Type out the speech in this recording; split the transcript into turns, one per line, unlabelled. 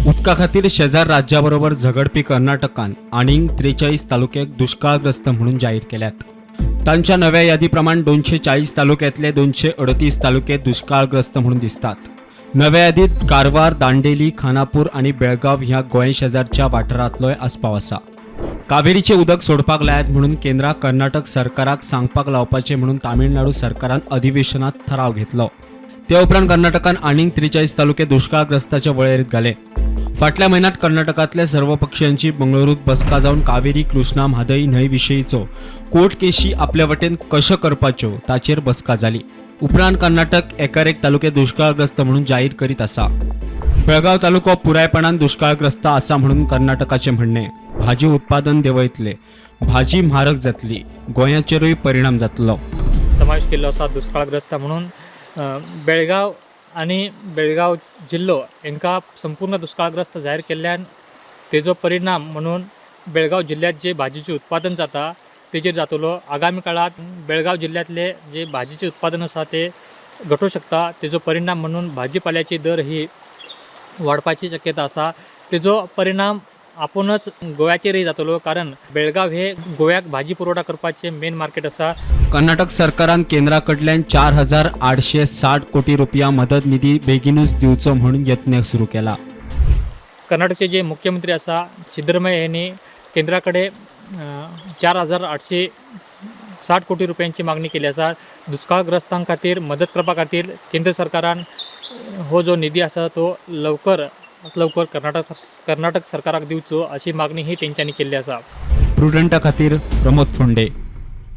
उदका खातीर शेजार राज्या बरोबर झगडपी कर्नाटकान आनीक 43 तालुक्याक दुश्काळग्रस्त म्हणून जाहीर केल्यात. तांच्या नव्या यादीप्रमाण 240 तालुक्यातले 238 तालुके दुश्काळग्रस्त म्हणून दिसतात. नव्या यादीत कारवार, दांडेली, खानापूर आणि बेळगाव ह्या गोंय शेजारच्या वाठारांतलोय आस्पाव आसा. कावेरीचें उदक सोडपाक लायात म्हणून केंद्राक कर्नाटक सरकाराक सांगपाक लावपाचें म्हणून तामिळनाडू सरकारान अधिवेशनात थाराव घेतलो. ते उपरांत कर्नाटकान आनीक 43 तालुके दुश्काळग्रस्ताच्या वळेरीत घाले. फाटल्या म्हयन्यात कर्नाटकांतल्या सर्व पक्षांची बंगळुरूत बसका जावन कावेरी, कृष्णा, म्हादई न्हंय विशयीचो कोर्ट केशी आपल्या वटेन कशो करपाच्यो ताचेर बसका जाली. उपरांत कर्नाटक एकार एक तालुके दुश्काळग्रस्त म्हणून जाहीर करीत आसा. बेळगाव तालुको पुरायपणान दुश्काळग्रस्त आसा म्हणून कर्नाटकाचें म्हणणें. भाजी उत्पादन देंवयतले, भाजी म्हारग जातली, गोंयाचेरूय परिणाम जातलो.
समावेश केल्लो आसा दुश्काळग्रस्त म्हणून. बेळगांव आनी बेळगांव जिल्लो हांकां संपूर्ण दुश्काळग्रस्त जाहीर केल्ल्यान तेजो परिणाम म्हणून बेळगांव जिल्ल्यांत जे भाजीचें उत्पादन जाता तेजेर जातलो. आगामी काळांत बेळगांव जिल्ल्यांतले जे भाजीचें उत्पादन आसा ते घटूंक शकता. तेजो परिणाम म्हणून भाजी पाल्याची दर ही वाडपाची शक्यता आसा. तेजो परिणाम आपुणच गोव्याचेरय जातलो, कारण बेळगांव हे गोव्याक भाजी पुरवठा करपाचें मेन मार्केट आसा.
कर्नाटक सरकारान केंद्रा कडल्यान 4860 कोटी रुपया मदत निधी बेगीनूच दिवचो म्हणून यत्न सुरू केला.
कर्नाटकचे जे मुख्यमंत्री आसा सिद्धरामय्या यांनी केंद्रा कडेन 4860 कोटी रुपयांची मागणी केली आसा. दुश्काळग्रस्तां खातीर मदत करपा खातीर केंद्र सरकारान हो जो निधी आसा तो लवकर लवकर कर्नाटक सरकाराक दिवचो अशी मागणी ही तेंच्यांनी केल्ली आसा.
प्रुडंटा खातीर प्रमोद फोंडे.